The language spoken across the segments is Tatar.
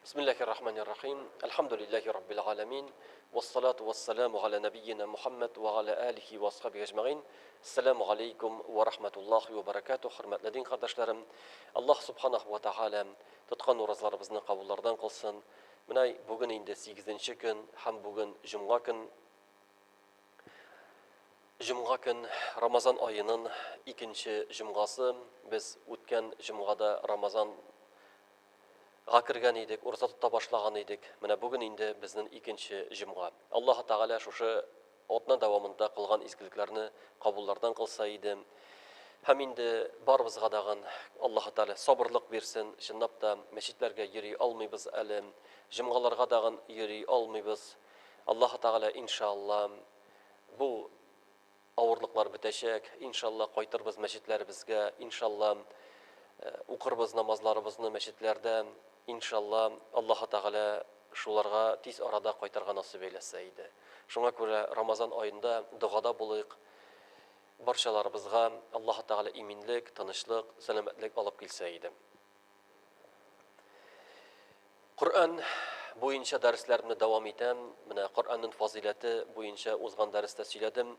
Бисмиллахир рахманир рахим. Әлхәмдүлилләһи раббил галәмин. Вассалату вассаламу галя нәбиена Мухаммад ва галя алихи ва асхабихи әҗмәгыйн. Ассаламу алейкум ва рахматуллахи ва баракатуһ. Хөрмәтле дин кардәшләрем, Аллаһ субханаху ва тааля тоткан уразларыбызны кабуллардан кылсын. Менә бүген инде 8 көн һәм бүген җомга көн. Җомга көн, Рамазан аенын икенче җомгасы. Без үткән җомгада Рамазан га кергән идек, ураза тота башлаган идек. Менә бүген инде безнең икенче җомга. Аллаһы Тәгалә шушы атна дәвамында кылган изгелекләрне кабуллардан кылса иде. Һәм инде барыбызга дагын Аллаһы Тәгалә сабырлык бирсен. Чынлап та мәчетләргә йөри алмыйбыз әле. Җомгаларга дагын йөри алмыйбыз. Аллаһы Тәгалә иншалла бу Авырлыклар бетәчәк, иншалла, кайтырбыз мәчетләребезгә, иншалла, укырбыз намазларыбызны мәчетләрдә, иншалла, Аллаһы Тәгалә шуларга тиз арада кайтырга насыйп әйләсә иде. Шуңа күрә Рамазан аенда догада булыйк, барчаларыбызга Аллаһы Тәгалә иминлек, тынычлык, сәламәтлек алып килсә иде. Коръән буенча дәресләремне дәвам итәм. Менә Коръәннең фазыйләте буенча узган дәрестә сөйләдем.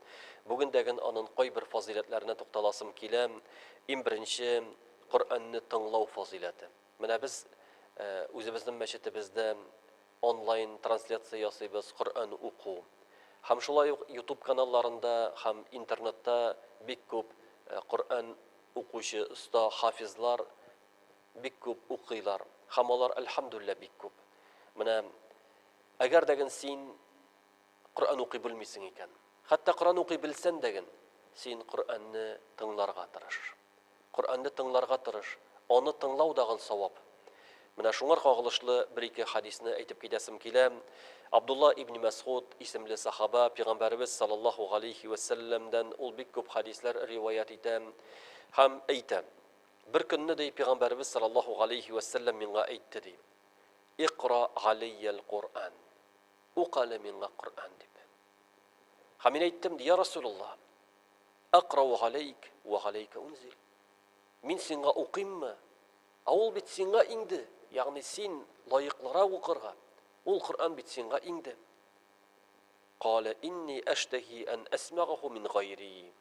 Бүген дәген анын кайбер фазыйләтләренә тукталасым килә. Иң беренче, Коръәнне тыңлау фазыйләте. Менә без үзебезнең мәчетебездә онлайн трансляция ясыйбыз, Коръән уку. Һәм шулай ук YouTube каналларында һәм интернетта бик күп Коръән укучы оста хафизлар бик күп укыйлар. Һәм алар, әлхәмдүлилләһ, бик күп. Менә әгәр дәген син Коръән укый белмисең икән, хәтта Коръән укый белсән дәген, син Коръәнне тыңларга тырыш. Коръәнне тыңларга тырыш. Аны тыңлау дагын савап. Менә шуңар кагылышлы бер-ике хәдисне әйтеп китәсем килә. Абдулла ибни Мәсгуд исемле сахаба пәйгамбәребез саллаллаһу галәйһи вә сәлләмдән ул бик күп хәдисләр риваять итә һәм әйтә. Бер көнне, ди, пәйгамбәребез саллаллаһу галәйһи вә сәлләм миңа әйтте, ди, Икра галәйял Коръән. Укы әле миңа Коръән, дип. Һәм мин әйттем, ди, Я Расулуллаһ, әкърау галәйк вә галәйкә унзил. Мин сиңа укыйммы? Ә ул бит сиңа иңде, ягъни син лаеклырак укырга. Ул Коръән бит сиңа иңде. Калә инни әштәһи ән әсмәгаху мин гайри.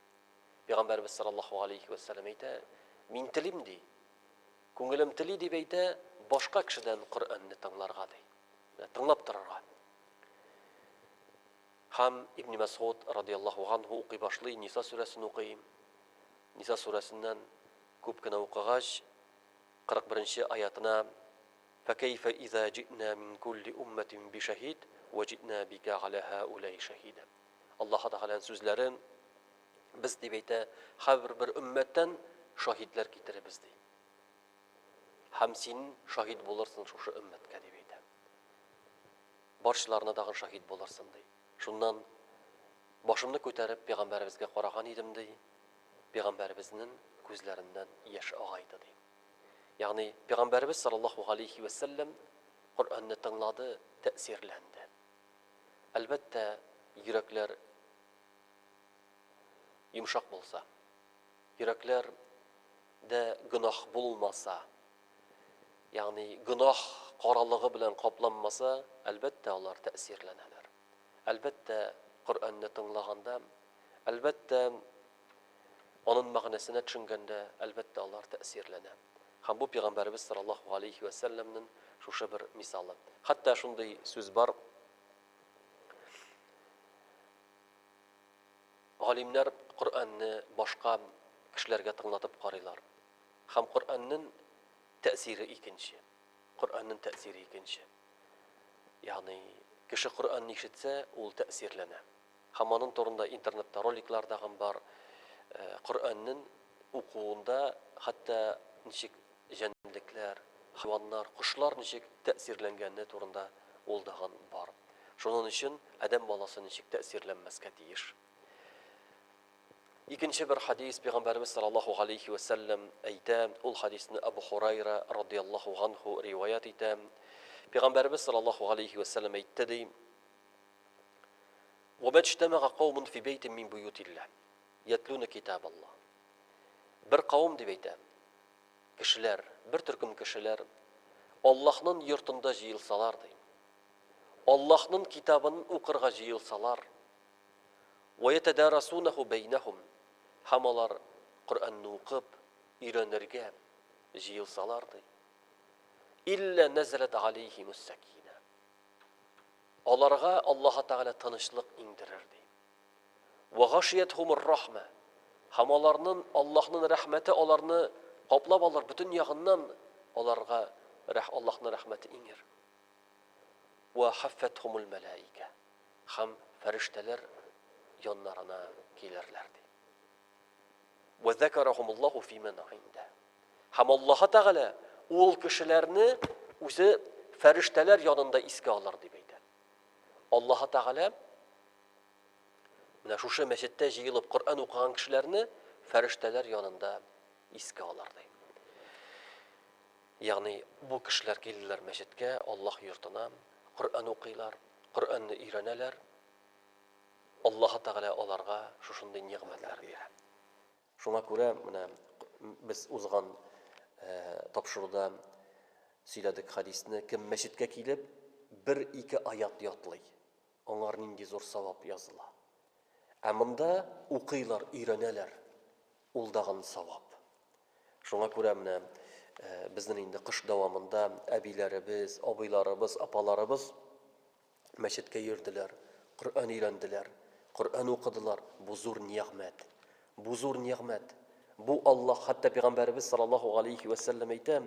Пәйгамбәребез саллаллаһу алейхи вә сәлләм әйтә, мин телим ди. Күңелем тели дип әйтә, башка кешедән Коръәнне тыңларга ди. Менә тыңлап торырга. Һәм Ибн Мәсгуд радияллаһу анһу укый башлый, Ниса сүрәсен укый. Ниса сүрәсеннән күп кенә укыгач, 41 нче аятына Фәкәйфә иза җи'нә мин кулли уммәтин бишәһид вә җи'нә бикә галә һәүләи шәһидә. Аллаһы Тәгаләнең сүзләре, без, дип әйтә, һәрбер бер өммәттән шаһидләр китеребез, ди. Һәм син шаһид булырсың шушы өммәткә, дип әйтә. Барчаларына тагын шаһид булырсың, ди. Шуннан башымны күтәреп пәйгамбәребезгә караган идем, ди. Пәйгамбәребезнең күзләреннән яшь ага иде, ди. Ягъни пәйгамбәребез саллаллаһу галәйһи вә сәлләм Коръәнне тыңлады, тәэсирләнде. Әлбәттә, йөрәкләр йомшак булса, йөрәкләр дә гөнаһ булмаса, ягъни гөнаһ каралыгы белән капланмаса, әлбәттә, алар тәэсирләнәләр. Әлбәттә, Коръәнне тыңлаганда, әлбәттә, анын мәгънәсенә төшенгәндә, әлбәттә, алар тәэсирләнә. Һәм бу пәйгамбәребез саллаллаһу галәйһи вә сәлләмнең шушы бер мисалы. Хәтта шундый сүз бар, галимнәр Коръәнне башка кешеләргә тыңлатып карыйлар. Һәм Коръәннең тәэсире икенче. Коръәннең тәэсире икенче. Ягъни кеше Коръәнне ишетсә, ул тәэсирләнә. Һәм аның турында интернетта роликлар дагын бар. Коръәннең укуында хәтта ничек җәнлекләр, хайваннар, кошлар ничек тәэсирләнгәне турында ул дагын бар. Шунын өчен адәм баласы ничек тәэсирләнмәскә тиеш? Икенче бер хадис, Пәйгамбәребез саллаллаһу галәйһи вә сәлләм әйтә, ул хадисны Әбу Хурайра радияллаһу ганһу риваять итә. Пәйгамбәребез саллаллаһу галәйһи вә сәлләм әйтте ди, Ва мәҗтәмәга каумун фи бәйтин мин буютилла, ятлуна китабаллаһ. Бер кавым дип әйтә, кешеләр, бер төркем кешеләр. Аллаһнын йортында җыелсалар, ди. Аллаһнын китабын укырга җыелсалар, Вә йәтәдәрәсүнәһү бәйнәһүм, һәм алар Коръәнне укып, өйрәнергә җыелсалар, ди. Илля нәзәләт галәйһимус сәкинә. Аларга Аллаһы Тәгалә тынычлык иңдерер, ди. Вә гашиятһумур рахмә. Һәм аларнын, Аллаһнын рәхмәте аларны каплап алыр, бөтен ягыннан аларга рәх Аллаһнын рәхмәте иңер. Вә хаффәтһумул мәләикә. Һәм фәрештәләр яннарына килерләр, ди. Вә зәкәрәһумуллаһу фимән гыйндә. Һәм Аллаһы Тәгалә ул кешеләрне үзе фәрештәләр янында искә алыр, дип әйтә. Аллаһы Тәгалә Менә шушы мәчеттә җыелып Коръән укыган кешеләрне фәрештәләр янында искә алыр ди. Ягъни бу кешеләр килделәр мәчеткә, Аллаһ йортына, Коръән укыйлар, Коръәнне өйрәнәләр. Аллаһ Тәгалә аларга шушындый нигъмәтләр бирә. Шуңа күрә менә без узган тапшыруда сөйләдек хәдисне, кем мәчеткә килеп бер-ике аят ятлый, Аңар нинди зур савап языла. Ә монда укыйлар, өйрәнәләр. Ул дагын савап. Шуңа күрә менә безнең инде кыш дәвамында әбиләребез, абыйларыбыз, апаларыбыз мәчеткә йөрделәр, Коръән өйрәнделәр, Коръән укыдылар. Бу зур нигъмәт. Бу зур нигъмәт. Бу Аллаһ, хәтта пәйгамбәребез саллаллаһу галәйһи вә сәлләм әйтә,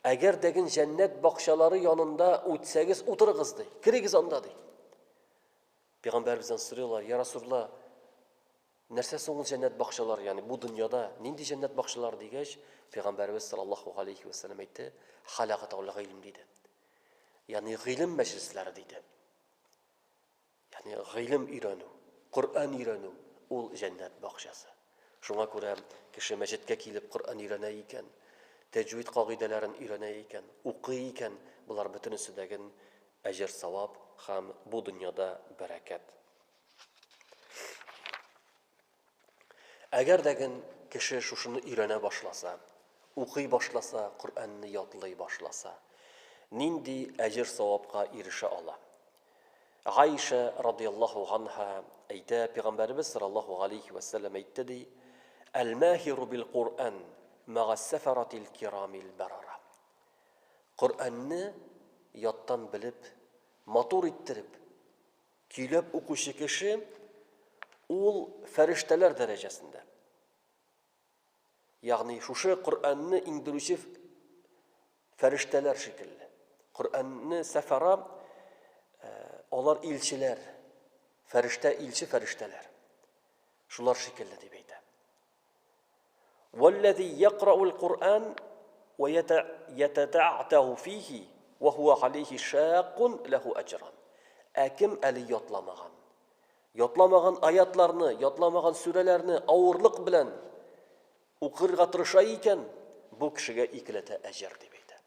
Әгәр дәген җәннәт бакчалары янында үтсәгез, утырыгыз, ди. Керегез анда, ди. Пәйгамбәребездән сорыйлар, Я Расулла, нәрсә соң ул җәннәт бакчалары, ягъни бу дөньяда нинди җәннәт бакчалары дигәч, пәйгамбәребез саллаллаһу галәйһи вә сәлләм әйтте, Халакатул гыйлм диде. Ягъни гыйлем мәҗлесләре диде. Ягъни гыйлем өйрәнү, Коръән өйрәнү ул җәннәт бакчасы. Шуңа күрә кеше мәчеткә килеп Коръән өйрәнә икән, тәҗвид кагыйдәләрен өйрәнә икән, укый икән, болар бөтенесе дәген әҗер-савап һәм бу дөньяда бәрәкәт. Әгәр дәген кеше шушыны өйрәнә башласа, укый башласа, Коръәнне ятлый башласа, нинди әҗер-савапка ирешә ала? Гайшә радыяллаһу ганһа әйтә, Пәйгамбәребез саллаллаһу галәйһи вә сәлләм әйтте ди, Әл-маһиру бил Коръән мәгас-сәфәратил кирамил бәрара. Коръәнне яттан белеп, матур иттереп, Көйләп укучы кеше ул фәрештәләр дәрәҗәсендә. Ягъни шушы Коръәнне иңдерүче фәрештәләр шикелле. Коръәнне сәфара э, алар илчеләр, фәрештә илче фәрештәләр. Шулар шикелле дип әйтә. Валлази якраул Куръан ва ятата'тау фихи ва хуа алейхи шаккун ләху әҗран. Ә кем әле ятламаган? Ятламаган аятларны, ятламаган сүрәләрне авырлык белән укырга тырыша икән, бу кешегә икеләтә әҗер дип әйтә.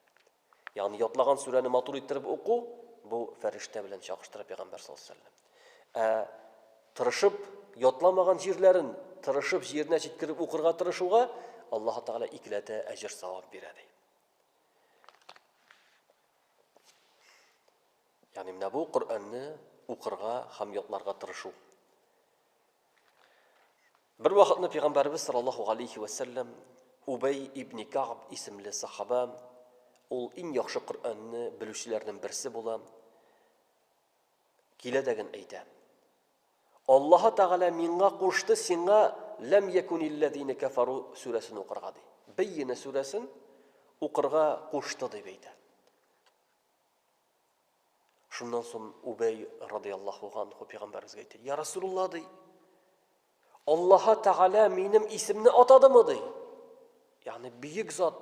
Ягъни ятлаган сүрәне матур иттереп уку, бу фәрештә белән чагыштыра пәйгамбәр саллаллаһу алейһи ва сәлләм. Ә тырышып ятламаган җирләрен тырышып җиренә җиткереп укырга тырышуга Аллаһ Тәгалә икеләтә әҗер савап бирә ди. Ягъни менә бу Коръәнне укырга һәм ятларга тырышу. Бер вакытны пәйгамбәребез саллаллаһу алейхи ва сәлләм Убай ибн Кәгъб исемле сахаба, ул иң яхшы Коръәнне белүчеләрнең берсе була, килә дәген әйтә. Аллаһы Тәгалә миңа кушты сиңа ләм якунилләзина кафару сүрәсен укырга ди. Бәййинә сүрәсен укырга кушты дип әйтә. Шуннан соң Убәй радияллаһу ганһу пәйгамбәребезгә әйтә, "Я Расулулла" ди. Аллаһ Тәгалә минем исемне атадымы ди. Ягъни бөек зат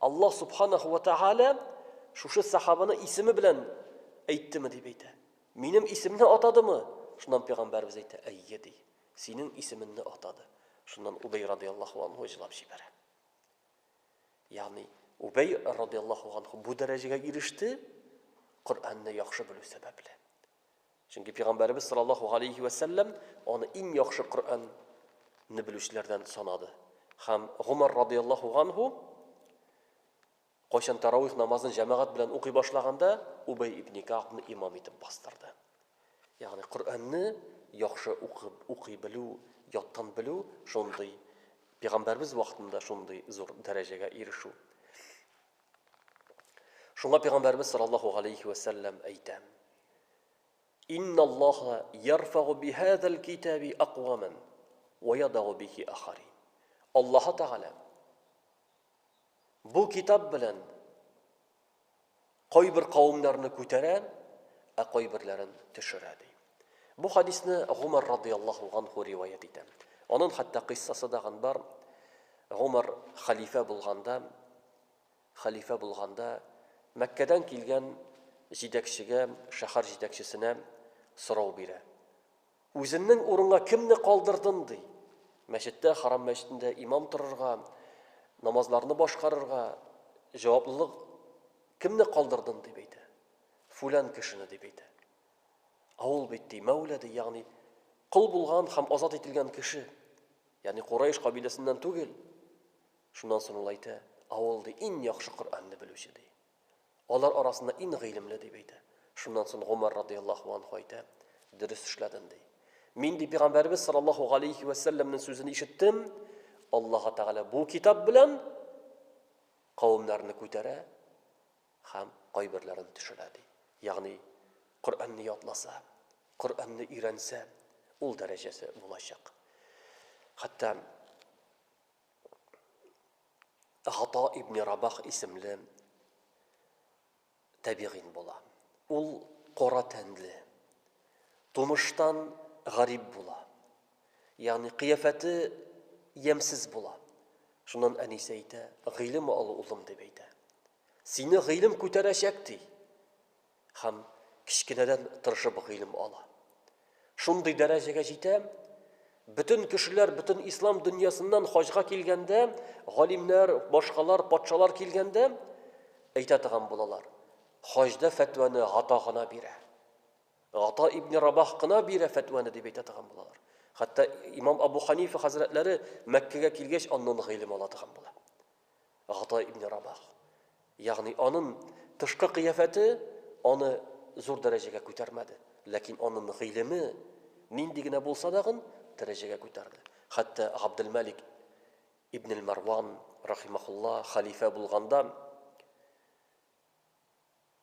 Аллаһ субханаху ва тәгалә шушы сахабаны исеме белән әйттеме дип әйтә. Минем исемне атадымы? Шуннан пәйгамбәребез әйтә, "Әйе" ди. Синең исемеңне атады. Шуннан Убәй радияллаһу анһу җылап җибәрә. Ягъни Убәй радияллаһу анһу бу дәрәҗәгә иреште Коръәнне яхшы белү сәбәпле. Чөнки пәйгамбәребез саллаллаһу алейхи ва сәлләм аны иң яхшы Коръәнне белүчеләрдән санады. Һәм Гомар радияллаһу анһу Кайчан таравих намазын җәмәгать белән укый башлаганда, Убәй ибн Кәгъбны имам итеп бастырды. Ягъни Коръәнне яхшы укып, укый белү, яттан белү шундый пәйгамбәрбез вакытында шундый зур дәрәҗәгә ирешү. Шуңа пәйгамбәрбез саллаллаһу алейхи ва сәлләм әйтә: Инналлаһа ярфагу бихазал китаби акваман ва ядагу бихи ахарин. Аллаһ Тәгалә бу китап белән кайбер кавымнарны күтәрә, ә кайберләрен төшерә ди. Бу хадисне Гумар радыяллаһу анху риваять итә. Анын хәтта кыйссасы дагын бар. Гумар хәлифә булганда, хәлифә булганда Мәккәдән килгән җитәкчегә, шәһәр җитәкчесенә сорау бирә. Үзеннең урынга кемне калдырдын, ди. Мәчеттә, Харам мәчетендә имам торырга, намазларны башкарырга җаваплылык кемне калдырдын, дип әйтә. Фүлән кешене, дип әйтә. Ә ул бит, ди, мәүлә, ди, ягъни кол булган һәм азат ителгән кеше. Ягъни Курайш кабиләсеннән түгел. Шуннан соң ул әйтә, Ә ул, ди, иң яхшы Коръәнне белүче, ди. Алар арасында иң гыйлемле, дип әйтә. Шуннан соң Гомәр радыяллаһу анһу әйтә, Дөрес эшләдең, ди. Мин, ди, пәйгамбәребез саллаллаһу галәйһи вә сәлләмнең сүзен ишеттем, Аллаһы Тәгалә бу китап белән кавемнәрне күтәрә һәм кайберләрен төшерә, ди. Ягъни, Коръәнне ятласа, Коръәнне өйрәнсә, ул дәрәҗәсе булачак. Хәтта Гата ибн Рабах исемле табигыйн була. Ул кара тәнле, тумыштан гарип була. Ягъни кыяфәте ямьсез була. Шуннан әнисе әйтә, гыйлем ал, улым, дип әйтә. Сине гыйлем күтәрәчәк, ди. Һәм кечкенәдән тырышып гыйлем ала. Шундый дәрәҗәгә җитә, бөтен кешеләр, бөтен ислам дөньясыннан хаҗга килгәндә, галимнәр, башкалар, патшалар килгәндә, әйтә торган булалар. Хаҗда фәтвәне Гата гына бирә. Гата ибн Рабах кына бирә фәтвәне дип әйтә торган булалар. Хәтта имам Абу Ханифа хәзрәтләре Мәккәгә килгәч, аннан гыйлем ала торган була. Гата ибн Рабах. Ягъни анын тышкы кыяфәте аны зур дәрәҗәгә күтәрмәде, ләкин анын гыйлеме нинди генә булса дагын дәрәҗәгә күтәрде. Хәтта Габделмәлик ибн Мәрван рахимахулла хәлифә булганда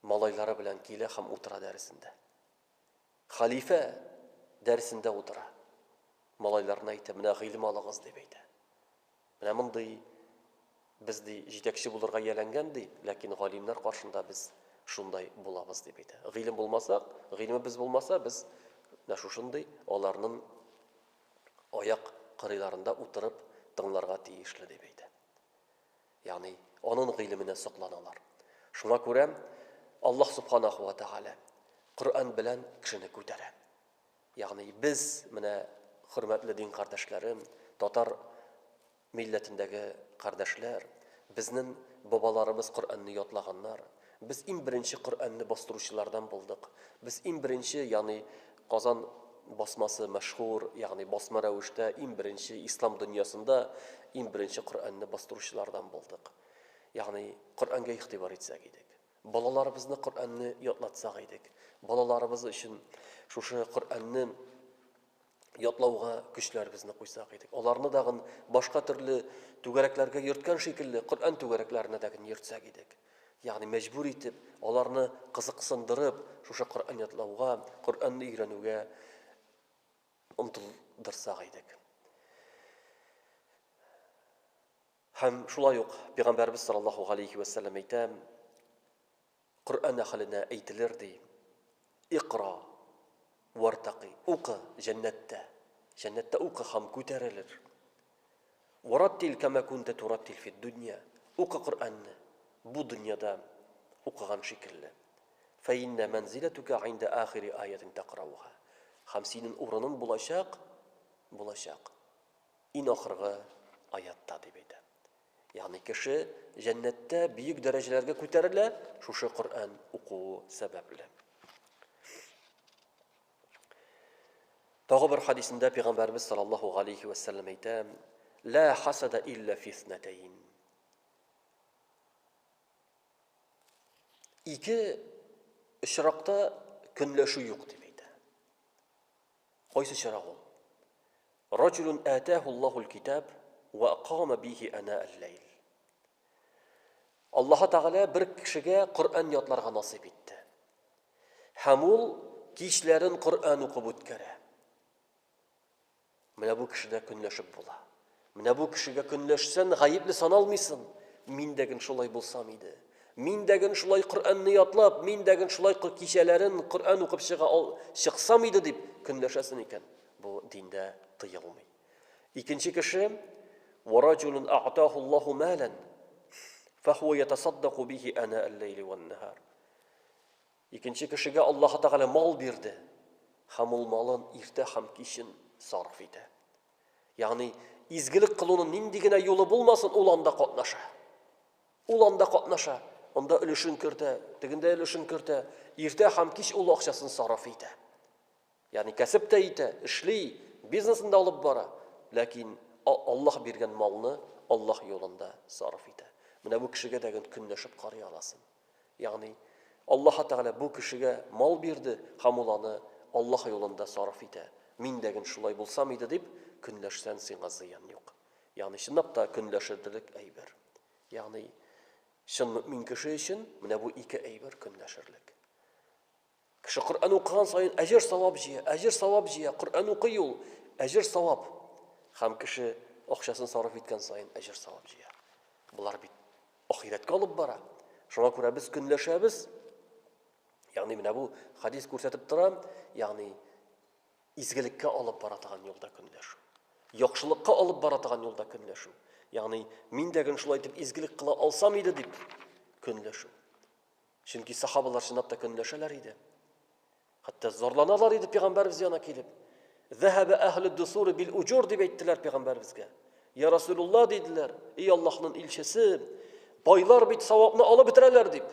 малайлары белән килә һәм утыра дәресендә. Хәлифә дәресендә утыра. Малайларына әйтә, менә гыйлем алыгыз дип әйтә. Менә мондый без ди җитәкче булырга ияләнгән ди, ләкин галимнәр каршында без шундай булабыз дип әйтә. Гыйлем булмасак, гыйлемебез булмаса, без менә шушындый аларның аяк кырыйларында утырып тыңларга тиешле дип әйтә. Ягъни анын гыйлеменә сокланалар. Шуңа күрә Аллаһ субханаху ва тәгалә Коръән белән кешене күтәрә. Ягъни без, менә, хөрмәтле дин кардәшләрем, татар милләтендәге кардәшләр, безнен бабаларыбыз Коръәнне ятлаганнар. Без иң беренче Коръәнне бастыручылардан булдык. Без иң беренче, ягъни Казан басмасы мәшһүр, ягъни басма рәвештә иң беренче ислам дөньясында иң беренче Коръәнне бастыручылардан булдык. Ягъни Коръәнгә игътибар итсәк идек. Балаларыбызны Коръәнне ятлатсак идек. Балаларыбыз өчен шушы Коръәнне ятлауга көчләребезне куйсак идек. Аларны дагын башка төрле түгәрәкләргә йөрткән шикелле, Коръән түгәрәкләренә дә йөртсәк идек. Ягъни мәҗбүр итеп, аларны кызыксындырып, шушы Коръән ятлауга, Коръәнне өйрәнүгә омтылдырсак идек. Һәм шулай ук Пәйгамбәребез саллаллаһу галәйһи вә сәлләм әйтә, Коръән әһеленә әйтелер ди, Икра вартаки, укы җәннәттә, җәннәттә укы һәм күтәрелер. Вараттил кама кунта тураттил фид дөнья, укы Коръәнне бу дөньяда укыган шикелле. Фәиннә мәнзиләтүкә инда ахири аятин тәкърауха. Һәм синең урының булачак, булачак. Ин ахыргы аятта дип әйтә. Ягъни кеше җәннәттә бөек дәрәҗәләргә күтәрелә шушы Коръән укуы сәбәпле. Тагы бер хадисендә пәйгамбәрбез саллаллаһу алейхи ва сәлләм әйтә: "Ла хасада илля фи иснатайн". Ике очракта көнләшү юк дип әйтә. Кайсы очрак ул? Раҗулун атаһу Аллаһул китаб ва акама бихи ана аль-лайл. Аллаһ Тәгалә бер кешегә Коръән ятларга насыйп итте. Һәм ул кичләрен Коръән укып үткәрә. Менә бу кешедә көнләшеп була. Менә бу кешегә көнләшсән, гаепле саналмыйсың. Мин дә ген шулай булсам иде. Мин дә ген шулай Коръәнне ятлап, мин дә ген шулай кичәләрен Коръән укып чыга ал, чыксам иде дип көнләшәсен икән. Бу диндә тыелмый. Икенче кеше, Вараҗулун а'таху Аллаһу малан, фахуа ятасаддаку бихи ана аль-ләйли ван-нахар. Икенче кешегә Аллаһы Тәгалә мал бирде, һәм ул малын иртә һәм кичен сарыф итә. Ягъни, изгелек кылуның нинди генә юлы булмасын, ул анда катнаша. Ул анда катнаша, анда өлешен кертә, тегендә өлешен кертә, иртә һәм кич ул акчасын сарыф итә. Ягъни кәсеп тә итә, эшли, бизнесын да алып бара, ләкин Аллаһ биргән малны Аллаһ юлында сарыф итә. Менә бу кешегә дә көнләшеп карый аласың. Ягъни, Аллаһ Тәгалә бу кешегә мал бирде һәм ул аны Аллаһ юлында сарыф итә. Мин дә ген шулай булсам иде дип көнләшсән, сиңа зыян юк. Ягъни, чынлап та көнләшерлек әйбер. Ягъни, чын мөэмин кеше өчен менә бу ике әйбер көнләшерлек. Кеше Коръән укыган саен әҗер-савап җыя, әҗер-савап җыя. Коръән укый ул, әҗер-савап. Һәм кеше акчасын сарыф иткән саен әҗер-савап җыя. Болар бит ахирәткә алып бара. Шуңа күрә без көнләшәбез. Ягъни менә бу хадис күрсәтеп тора, ягъни изгелеккә алып бара торган юлда көнләшү. Яхшылыкка алып бара торган юлда көнләшү. Ягъни мин дә гел шулай итеп изгелек кыла алсам иде дип көнләшү. Чөнки сахабалар чынлап та көнләшәләр иде. Хәтта зарланалар иде пәйгамбәребез янына килеп. Зәһәбә әһле дусур бил уҗур дип әйттеләр пәйгамбәребезгә. Я Расулулла диделәр, эй Аллаһның илчесе, байлар бит савапны алып бетерәләр дип.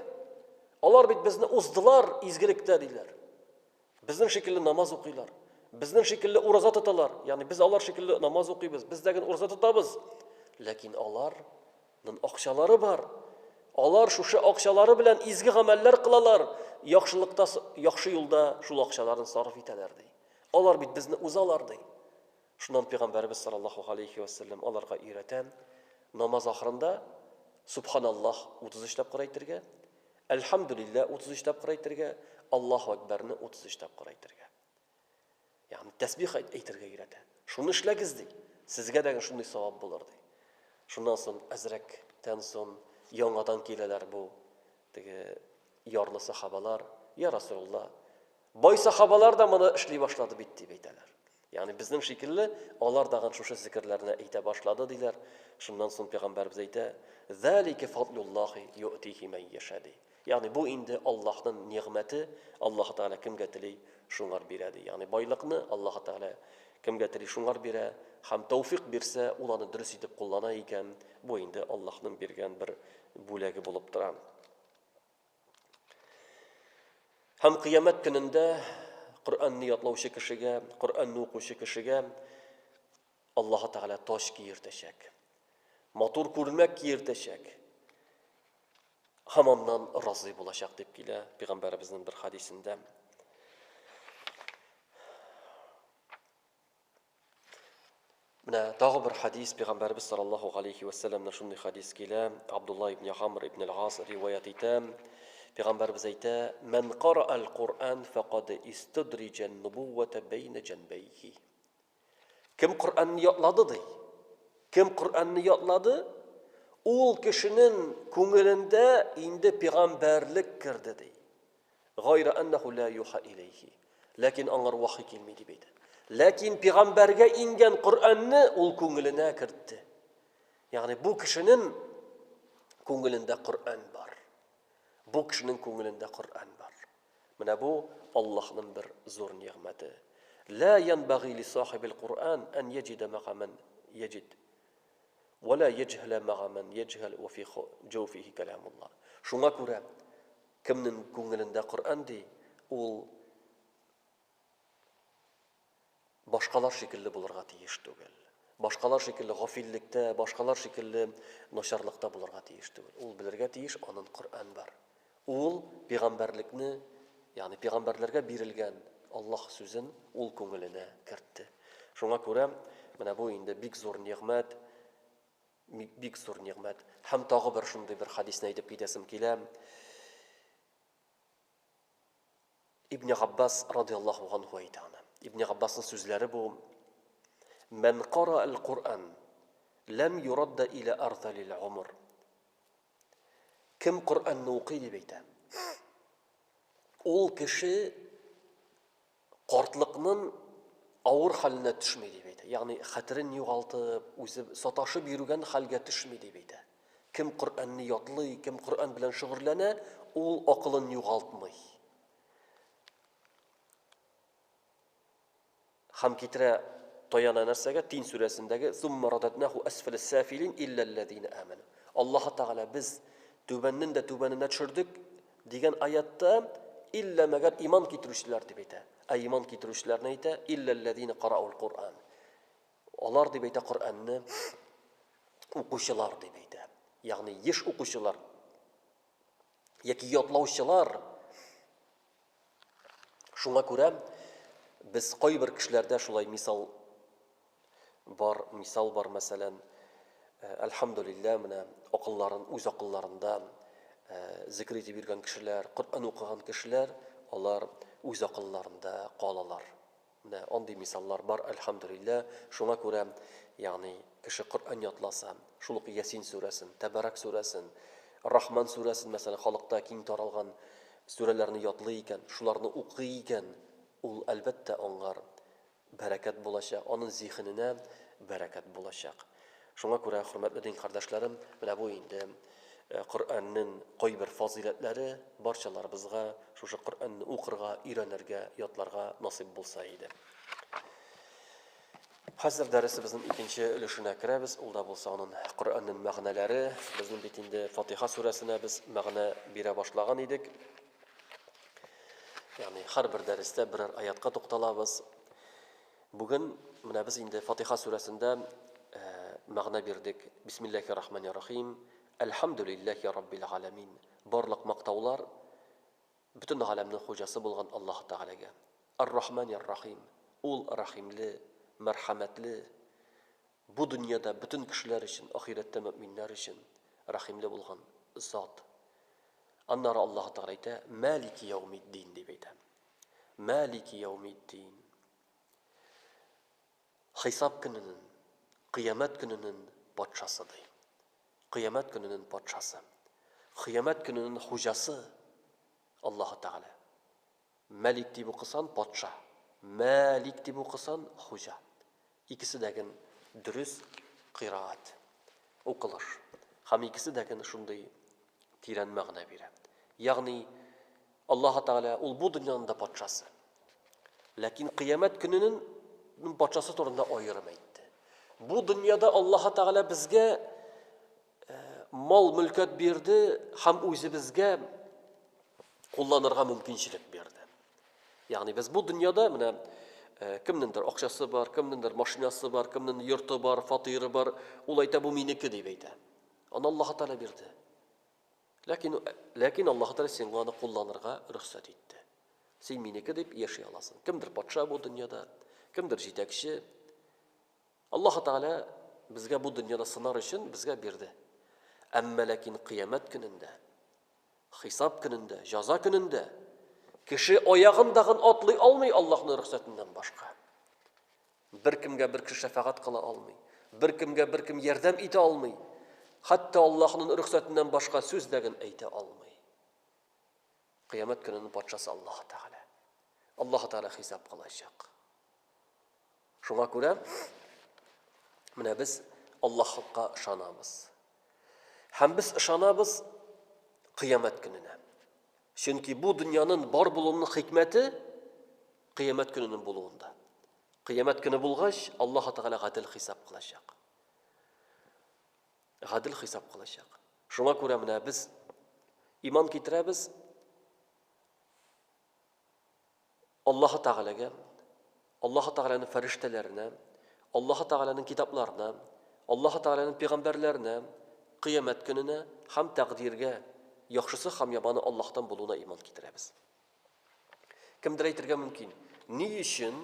Алар бит безне уздылар изгелектә диләр. Безнең шикелле намаз укыйлар. Безнең шикелле ураза тоталар. Ягъни без алар шикелле намаз укыйбыз, без дә ураза тотабыз. Ләкин аларның акчалары бар. Алар шушы акчалары белән изге гамәлләр кылалар, яхшылыкта, яхшы юлда шул акчаларын сарыф итәләр ди. Алар бит безне узалар ди. Шуннан пәйгамбәребез саллаллаһу алейхи ва саллям аларга өйрәтә, намаз ахырында субханаллаһ 33 тапкыр әйтергә, Әлхәмдүлилләһ 33 тапкыр әйтергә, Аллаһу әкбәрне 33 тапкыр әйтергә. Ягъни тәсбих әйтергә өйрәтә. Шуны эшләгез ди. Сезгә дә шундый савап булыр ди. Шуннан соң әзрәктән соң яңадан киләләр бу теге ярлы сахабалар, я Расулулла, Бай сахабалар да моны эшли башлады бит, дип әйтәләр. Ягъни безнең шикелле алар дагын шушы зикерләрне әйтә башлады, диләр. Шуннан соң пәйгамбәребез әйтә, Залика фадлуллахи юътихи мән яша, ди. Ягъни бу инде Аллаһның нигъмәте, Аллаһ Тәгалә кемгә тели, шуңар бирә, ди. Ягъни байлыкны Аллаһ Тәгалә кемгә тели, шуңар бирә һәм тәүфик бирсә, ул аны дөрес итеп куллана икән, бу инде Аллаһның биргән бер бүләге булып тора. Һәм кыямәт көнендә Коръәнне ятлаучы кешегә, Коръәнне укучы кешегә Аллаһы Тәгалә таҗ киертәчәк. Матур күлмәк киертәчәк. Һәм аннан разый булачак дип килә пәйгамбәребезнең бер хадисендә. Менә тагы бер хадис, пәйгамбәребез саллаллаһу галәйһи вә сәлләмнән шундый хадис килә, Абдулла ибн Гамр ибн аль-Ас риваять итә. Пәйгамбәребез әйтә: "Ман кара'ал Куръан факад истадриҗа ан-нубуввата бәйнә җанбәйһи." Кем Коръәнне ятлады ди? Кем Коръәнне ятлады? Ул кешенең күңелендә инде пәйгамбәрлек керде ди. Гайра әннәһу ла юха иләйһи. Ләкин аңар вахи килми дип әйтә. Ләкин пигамбәргә иңгән Коръәнне ул күңеленә кертте. Ягъни бу кешенең күңелендә Коръән бар. Бу кешенең күңелендә Коръән бар. Менә бу Аллаһның бер зур нигъмәте. Ла янбагый ли сахибил Куръан ан яҗида мәга ман яҗид. Ва ла яҗһәлә мәга ман яҗһәл ва фи җәүфихи кәләмуллаһ. Шуңа күрә Кемнең күңелендә Коръән ди, ул башкалар шикелле булырга тиеш түгел. Башкалар шикелле гафиллектә, башкалар шикелле начарлыкта булырга тиеш түгел. Ул белергә тиеш, анын Коръән бар. Ул пигамбәрлекне, ягъни пигамбәрләргә бирелгән Аллаһ сүзен ул күңеленә кертте. Шуңа күрә менә бу инде бик зур нигъмәт, бик зур нигъмәт. Һәм тагы бер шундый бер хәдисне әйтеп китәсем килә. Ибн Габбас радиаллаһу анһу әйтә аны. Ибн Габбасның сүзләре бу. Мән кара әл-Куръан ләм юрадда иля арзалил умр. Кем Коръәнне укый дип әйтә. Ул кеше картлыкның авыр хәленә төшми дип әйтә. Ягъни хәтерен югалтып, үзе саташып йөргән хәлгә төшми дип әйтә. Кем Коръәнне ятлый, кем Коръән белән шөгыльләнә, ул акылын югалтмый. Һәм китерә таяна нәрсәгә? Тин сүрәсендәге Сумма рададнаху әсфәлә сафилин илләлләзина аману. Аллаһ Тәгалә без түбәннең дә түбәненә төшердек дигән аятта иллә мәгәр иман китерүчеләр дип әйтә. Ә иман китерүчеләрне әйтә илләлләзина караул Куръан. Алар дип әйтә Коръәнне укучылар дип әйтә. Ягъни еш укучылар яки ятлаучылар. Шуңа күрә без кайбер кешеләрдә шулай мисал бар, мисал бар, мәсәлән, э, әлхәмдулиллә, менә акылларын, үз акылларында э, зикр итеп йөргән кешеләр, Коръән укыган кешеләр, алар үз акылларында калалар. Менә андый мисаллар бар, әлхәмдүлилләһ. Шуңа күрә, ягъни кеше Коръән ятласа, шул ук Ясин сүрәсен, Тәбәрәк сүрәсен, Рахман сүрәсен, мәсәлән, халыкта киң таралган сүрәләрне ятлый икән, шуларны укый икән, ул, әлбәттә, аңар бәрәкәт булачак, аның зиһененә бәрәкәт булачак. Шуңа күрә, хөрмәтле дин кардәшләрем, менә бу инде Коръәннең кайбер фазыйләтләре барчаларыбызга шушы Коръәнне укырга, өйрәнергә, ятларга насыйп булса иде. Хәзер дәресебезнең икенче өлешенә керәбез. Ул да булса аның Коръәннең мәгънәләре. Безнең бит инде Фатиха сүрәсенә без мәгънә бирә башлаган идек. Ягъни һәрбер дәрестә берәр аятка тукталабыз. Бүген менә без инде Фатиха сүрәсендә мәгънә бирдек. Бисмиллахи рахмани рахим. Әлхәмдүлилләһи раббил галәмин. Барлык мактаулар бөтен галәмнең хуҗасы булган Аллаһ Тәгаләгә. Ар-Рахмани рахим. Ул рәхимле, мәрхәмәтле. Бу дөньяда бөтен кешеләр өчен, ахирәттә мөэминнәр өчен рәхимле булган зат. Аннары Аллаһ Тәгалә әйтә, Малики яумиддин дип әйтә. Малики яумиддин. Хисап көненең, кыямәт көненең патшасы, ди. Кыямәт көненең патшасы. Кыямәт көненең хуҗасы Аллаһы Тәгалә. Мәлик дип укысан, патша. Мәлик дип укысан, хуҗа. Икесе дә ген дөрес кыйраат, укылыш. Һәм икесе дә ген шундый тирән мәгънә бирә. Ягъни Аллаһы Тәгалә ул бу дөньяның да патшасы. Ләкин кыямәт көненең патшасы турында аерым әйтте. Бу дөньяда Аллаһы Тәгалә безгә э, мал-мөлкәт бирде һәм үзебезгә кулланырга мөмкинчелек бирде. Ягъни без бу дөньяда менә э, кемнеңдер акчасы бар, кемнеңдер машинасы бар, кемнеңдер йорты бар, фатиры бар, ул әйтә бу минеке дип әйтә. Аны Аллаһы Тәгалә бирде. Ләкин, ләкин Аллаһы Тәгалә сиңа аны кулланырга рөхсәт итте. Син минеке дип яши аласың. Кемдер патша бу дөньяда, кемдер җитәкче. Аллаһы Тәгалә безгә бу дөньяда сынар өчен безгә бирде. Әмма ләкин кыямәт көнендә, хисап көнендә, җаза көнендә кеше аягын дагын атлый алмый Аллаһның рөхсәтеннән башка. Беркемгә бер кеше шәфәгать кыла алмый. Беркемгә беркем ярдәм итә алмый. Хәтта Аллаһның рөхсәтеннән башка сүз дә ген әйтә алмый. Кыямәт көненең патшасы Аллаһ Тәгалә. Аллаһ Тәгалә хисап кылачак. Шуңа күрә менә без Аллаһка ышанабыз. Һәм без ышанабыз кыямәт көненә. Чөнки бу дөньяның бар булуының хикмәте Кыямәт көненең булуында. Кыямәт көне булгач, Аллаһ Тәгалә гадел хисап кылачак. Гадел хисап кылачак. Шуңа күрә менә без иман китерәбез Аллаһ Тәгаләгә, Аллаһ Тәгаләнең фәрештәләренә, Аллаһ Тәгаләнең китапларына, Аллаһ Тәгаләнең пәйгамбәрләренә, кыямәт көненә һәм тәкъдиргә. Яхшысы һәм яманы Аллаһтан булуына иман китерәбез. Кемдер әйтергә мөмкин, ни өчен,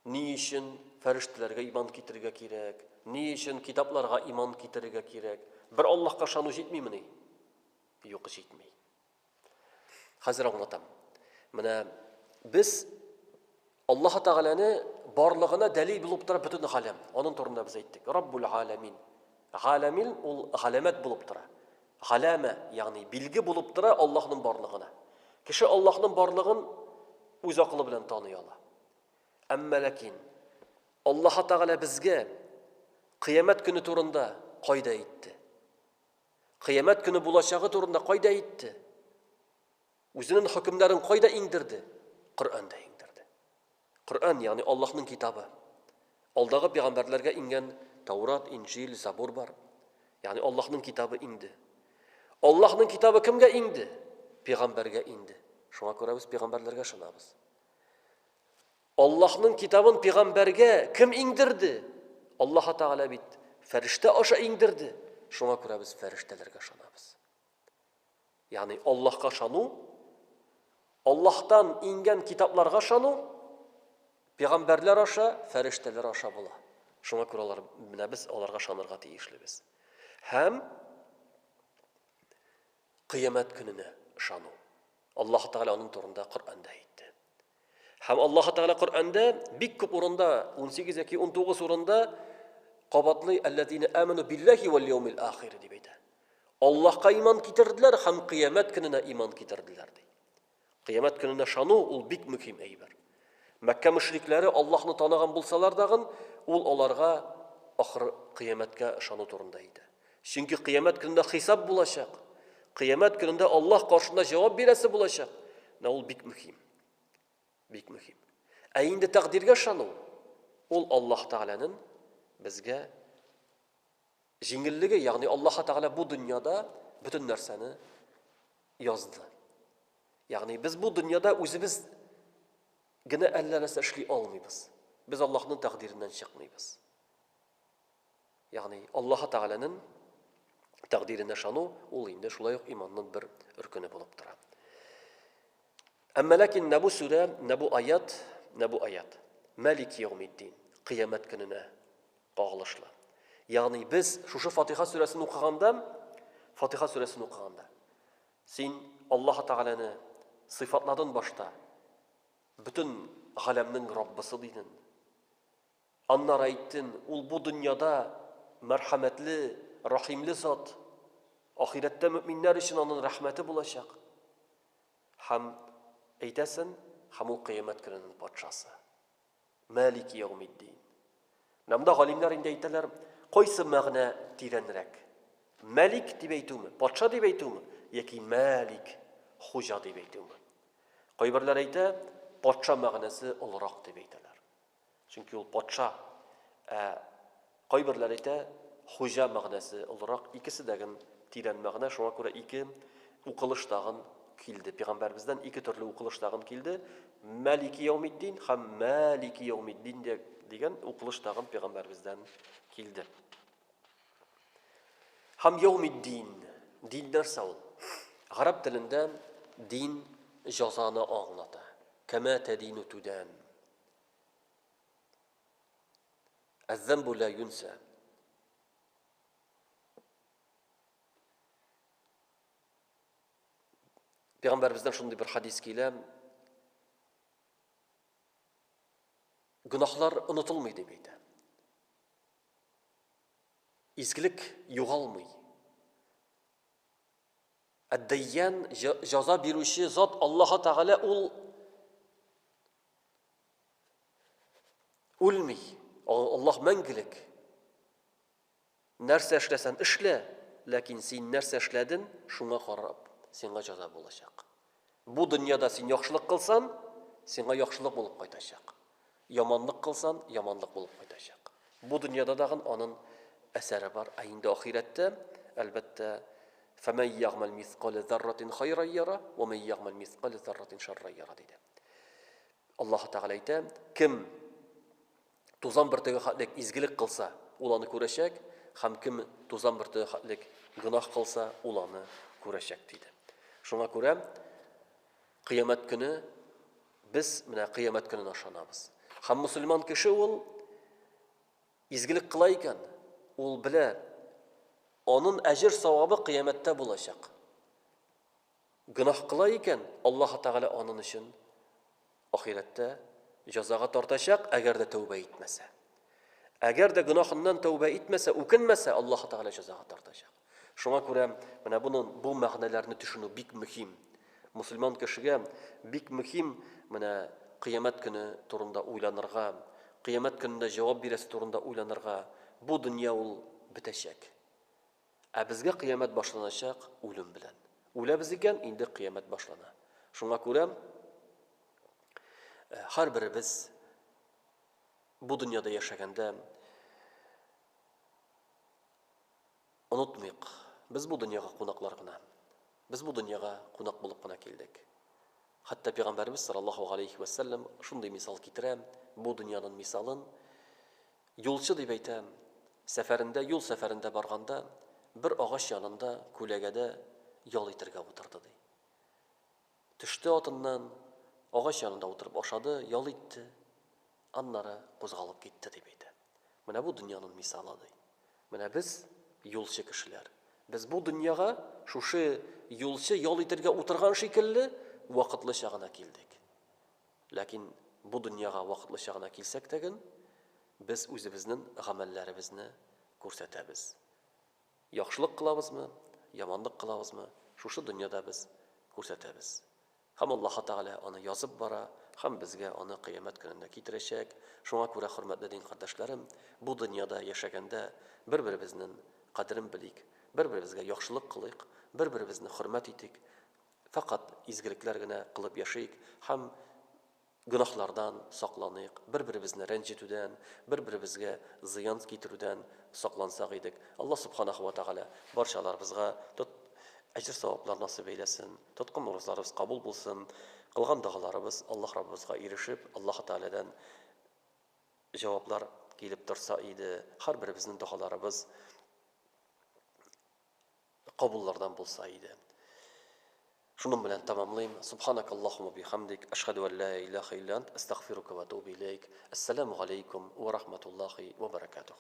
ни өчен фәрештәләргә иман китерергә кирәк, ни өчен китапларга иман китерергә кирәк? Бер Аллаһка ышану җитмимени? Юк, җитми. Хәзер аңлатам. Менә без Аллаһ Тәгаләне барлыгына дәлил булып тора бөтен галәм. Аның турында без әйттек. Раббул галәмин. Галәмин ул галәмәт булып тора. Галәмә, ягъни билге булып тора Аллаһның барлыгына. Кеше Аллаһның барлыгын үз акылы белән таный ала. Әмма ләкин Аллаһ Тәгалә безгә кыямәт көне турында кайда әйтте? Кыямәт көне булачагы турында кайда әйтте? Үзенең хөкемнәрен кайда иңдерде? Коръәндә иңдерде. Коръән, ягъни Аллаһның китабы. Алдагы пәйгамбәрләргә иңгән Таурат, Инҗил, Забур бар. Ягъни Аллаһның китабы иңде. Аллаһның китабы кемгә иңде? Пәйгамбәргә иңде. Шуңа күрә без пәйгамбәрләргә ышанабыз. Аллаһның китабын пәйгамбәргә кем иңдерде? Аллаһ Тәгалә бит фәрештә аша иңдерде. Шуңа күрә без фәрештәләргә ышанабыз. Ягъни Аллаһка ышану, Аллаһтан иңгән китапларга ышану пәйгамбәрләр аша, фәрештәләр аша була. Шуңа күрә алар менә без аларга ышанырга тиешлебез. Һәм кыямәт көненә ышану. Аллаһ Тәгалә аның турында Коръәндә әйтте. Һәм Аллаһ Тәгалә Коръәндә бик күп урында, 18 яки 19 урында кабатлый Аллазина аману биллахи вал яумил ахир дип әйтә. Аллаһка иман китерделәр һәм кыямәт көненә иман китерделәр ди. Кыямәт көненә ышану ул бик мөһим әйбер. Мәккә мөшрикләре Аллаһны таныган булсалар дагын, ул аларга ахыр кыямәткә ышану турында әйтә. Чөнки кыямәт көнендә хисап булачак. Кыямәт көнендә Аллаһ каршында җавап бирәсе булачак. Менә ул бик мөһим. Бик мөһим. Ә инде тәкъдиргә ышану, ул Аллаһ Тәгаләнең безгә җиңеллеге, ягъни Аллаһ Тәгалә бу дөньяда бөтен нәрсәне язды. Ягъни без бу дөньяда үзебез генә әллә нәрсә эшли алмыйбыз. Без Аллаһның тәкъдиреннән чыкмыйбыз. Ягъни Аллаһ Тәгаләнең тәкъдиренә ышану, ул инде шулай ук иманның бер рөкене булып тора. Әмма ләкин менә бу сүрә, менә бу аят, менә бу аят Мәлик яумиддин, кыямәт көненә кагылышлы. Ягъни без шушы Фатиха сүрәсен укыганда, Фатиха сүрәсен укыганда, син Аллаһ Тәгаләне сыйфатладың башта, бөтен галәмнең Раббысы дидең. Аннары әйттем, ул бу дөньяда мәрхәмәтле, рәхимле зат. Ахирәттә мөэминнәр өчен анын рәхмәте булачак. Һәм әйтәсен, һәм ул кыямәт көненең патшасы. Мәлики яумиддин. Менә монда галимнәр инде әйтәләр, кайсы мәгънә тирәнрәк? Мәлик дип әйтүме, патша дип әйтүме, яки мәлик, хуҗа дип әйтүме? Кайберләр әйтә, патша мәгънәсе олырак дип әйтәләр. Чөнки ул патша. Ә кайберләр әйтә, хуҗа мәгънәсе олырак. Икесе дә ген тирән мәгънә, шуңа күрә ике укылыш тагын килде. Пәйгамбәребездән ике төрле укылыш тагын килде. Мәлики яумиддин һәм Мәлики яумиддин дигән укылыш тагын пәйгамбәребездән килде. Һәм яумиддин. Дин нәрсә ул? Гарәп телендә дин җазаны аңлата. Кәмә тәдину түдән. Әз-зәмбу ла юнса. Пәйгамбәребездән шундый бер хадис килә. Гөнаһлар онытылмый дип әйтә. Изгелек югалмый. Әд-Дәйян җаза бирүче зат Аллаһ Тәгалә ул үлми. Аллаһ мәңгелек. Нәрсә эшләсән эшлә, ләкин син нәрсә эшләден, шуңа карап сиңа җаза булачак. Бу дөньяда син яхшылык кылсан, сиңа яхшылык булып кайтачак. Яманлык кылсан, яманлык булып кайтачак. Бу дөньяда дагын анын әсәре бар, ә инде ахирәттә, әлбәттә, Фәмән ягъмәл мискалә зәрратин хайран яра, вә мән ягъмәл мискалә зәрратин шәрран яра, диде. Аллаһ Тәгалә әйтә, кем тузан бөртеге хәтлек изгелек кылса, ул аны күрәчәк, һәм кем тузан бөртеге хәтлек гөнаһ кылса, ул аны күрәчәк, диде. Шуңа күрә кыямәт көне без менә кыямәт көненә ышанабыз. Һәм мусульман кеше ул изгелек кыла икән, ул белә, анын әҗер савабы кыямәттә булачак. Гөнаһ кыла икән, Аллаһы Тәгалә анын өчен ахирәттә җәзага тартачак, әгәр дә тәүбә итмәсә. Әгәр дә гөнаһыннан тәүбә итмәсә, үкенмәсә, Аллаһы Тәгалә җәзага тартачак. Шуңа күрә менә буны бу мәгънәләрне төшенү бик мөһим. Мусульман кешегә бик мөһим менә кыямәт көне турында уйланырга, кыямәт көнендә җавап бирәсе турында уйланырга. Бу дөнья ул бетәчәк. Ә безгә кыямәт башланачак үлем белән. Үләбез икән, инде кыямәт башлана. Шуңа күрә һәрберебез бу дөньяда яшәгәндә онытмыйк, без бу дөньяга кунаклар гына. Без бу дөньяга кунак булып кына килдек. Хәтта пәйгамбәребез саллаллаһу галәйһи вә сәлләм шундый мисал китерә, бу дөньяның мисалын Юлчы дип әйтәм, сәфәрендә, юл сәфәрендә барганда, бер агач янында күләгәдә ял итәргә утырды, ди. Төште атыннан, агач янында утырып ашады, ял итте, аннары кузгалып китте, дип әйтә. Менә бу дөньяның мисалы, ди. Менә без, юлчы кешеләр. Без бу дөньяга шушы юлчы ял итәргә утырган шикелле вакытлыча гына килдек. Ләкин бу дөньяга вакытлыча гына килсәк тәген, без үзебезнен гамәлләребезне күрсәтәбез. Яхшылык кылабызмы, яманлык кылабызмы, шушы дөньяда без күрсәтәбез. Һәм Аллаһы Тәгалә аны язып бара һәм безгә аны кыямәт көнендә китерәчәк. Шуңа күрә, хөрмәтле дин кардәшләрем, бу дөньяда яшәгәндә бер-беребезнен кадерен белик, бер-беребезгә яхшылык кылыйк, бер-беребезне хөрмәт итик, Фәкать изгелекләр генә кылып яшик һәм гөнаһлардан сакланыйк, бер-беребезне рәнҗетүдән, бер-беребезгә зыян китерүдән саклансак идек. Аллаһ Субханәһү вә Тәгалә барчаларыбызга тот әҗер-саваплар насыйп әйләсен, тоткан уразаларыбыз кабул булсын, кылган догаларыбыз Аллаһ Раббыбызга ирешеп, Аллаһы Тәгаләдән җаваплар килеп торса иде, һәрберебезнең догаларыбыз кабуллардан булса иде. Шуның белән тәмамлыйм. Субханакаллахума бихамдик, әшһәду ан ла илаха илля ант, әстәгъфирука ва атубу иләйк. Әссәламу галәйкум ва рахматуллахи ва баракатух.